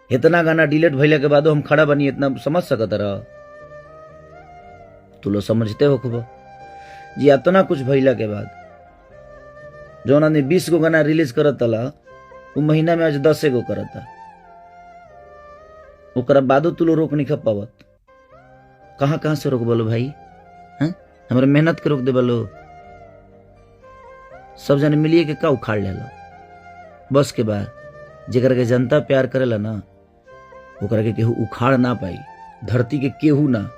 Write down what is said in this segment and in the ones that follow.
इतना गाना डिलीट भइला के बादो हम खड़ा बनी, इतना समझ सकत रह तू लोग? समझते हो खूब जी। इतना कुछ भइला के बाद जौन आदमी 20 गो गाना रिलीज करत तला, उ महीना में आज 10 गो करता। ओकरा बादो तू लोग रोक नहीं पावत। कहाँ कहाँ से रोक बोलो भाई? हैं, हमारे मेहनत के रोक दे बोलो? सब जने मिलिए के का उखाड़ ले लो? बस के बाद जेकरा के जनता प्यार करेला ना, ओकरा के केहू उखाड़ ना पाई, धरती के केहू ना।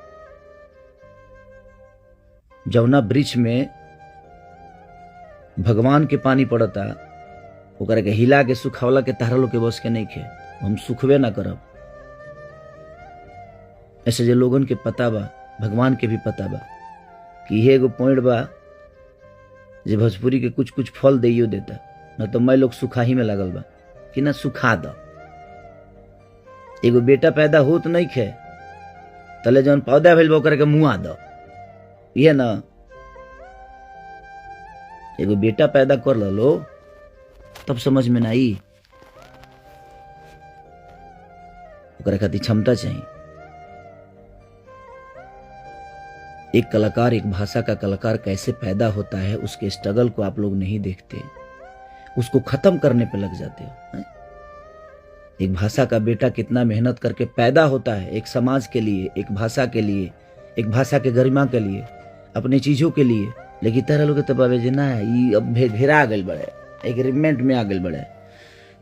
जवना वृक्ष में भगवान के पानी पड़ता, ओकरा के हिला के सुखावला के तारा लोग के बस के नहीं खे। हम सुखबे ना करब। ऐसे जे लोगन के पता बा, भगवान के भी पता बा कि इहे एगो पॉइंट बा जे भोजपुरी के कुछ कुछ फल दैयो देता, न तो मैं लोग सुखाही में लागल बा कि ना सुखा द। एगो बेटा पैदा होत नहीं खे तले जौन पौधा भेल बा ओकरा के मुआ द। इहे ना एगो बेटा पैदा कर लो तब समझ में ना आई। ओकरा खातिर क्षमता चाहिए। एक कलाकार, एक भाषा का कलाकार कैसे पैदा होता है, उसके स्ट्रगल को आप लोग नहीं देखते, उसको खत्म करने पे लग जाते हो, हैं? एक भाषा का बेटा कितना मेहनत करके पैदा होता है एक समाज के लिए, एक भाषा के लिए, एक भाषा के गरिमा के लिए, अपने चीजों के लिए। लेकिन तारा लोग के तो बाबे जे ना ई अब घेरा गइल बड़े, एग्रीमेंट में आ गइल बड़े,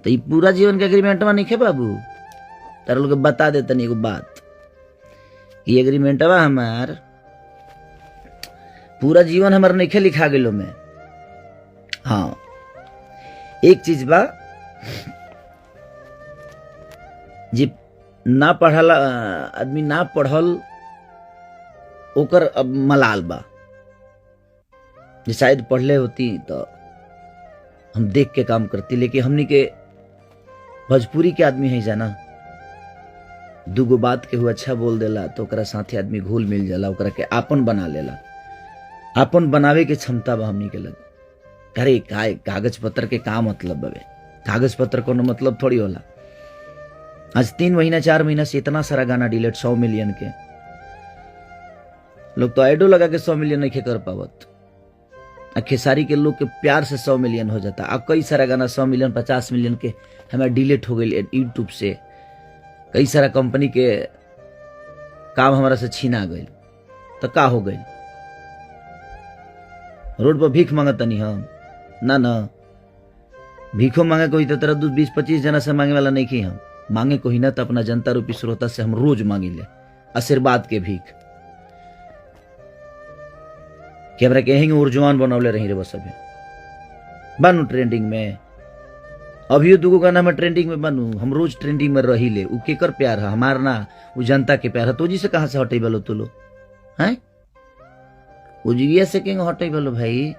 तो ई पूरा जीवन के एग्रीमेंटवा नहीं खे बाबू। तारा लोग के बता दे तनी एगो बात, ई एग्रीमेंटवा हमार पूरा जीवन हमार नइखे लिखा गेलो में। हाँ, एक चीज बा जे ना पढ़ल आदमी, ना पढ़ल ओकर अब मलाल बा जे शायद पढ़ले होती तो हम देख के काम करती। लेकिन हमनी के भोजपुरी के आदमी है जाना, दूगो बात केहू अच्छा बोल देला तो ओकरा साथे आदमी घुल मिल जाला, ओकरा के आपन बना लेला। आपन बनावे के क्षमता बा हमनी के लगे। अरे काय कागज पत्र के का मतलब बावे? कागज पत्र कोनो मतलब थोड़ी होला। आज 3 महीना 4 महीना से इतना सारा गाना डिलीट, 100 मिलियन के लोग तो आइडो लगा के 100 मिलियन नहीं कर पावत। आ खेसारी के लोग के प्यार से 100 मिलियन हो जाता। आ कई सारा गाना 100 मिलियन 50 मिलियन के हमारा डिलीट हो गई यूट्यूब से। कई सारा कंपनी के काम हमारा से छीना गई, तो का हो गई? रोड पर भीख मांगतनी हम ना ना भीखो मांगे कोई तो तरह 2 20 25 जना से मांगे वाला नहीं की। हम मांगे कोई ना तो अपना जनता रूपी श्रोता से हम रोज मांगी ले आशीर्वाद के भीख कि हमरा के यहीं उर्जवान बनौले रही रे। बस अभी बनू ट्रेंडिंग में, अभियो दूगो गाना में ट्रेंडिंग में बनू, हम रोज ट्रेंडिंग में रही ले। उ केकर प्यार है? हमार ना, उ जनता के प्यार है। तो जी से कहाँ से हटे बलो तू लो हैं? उजिया से केंगे हटे बलो भाई?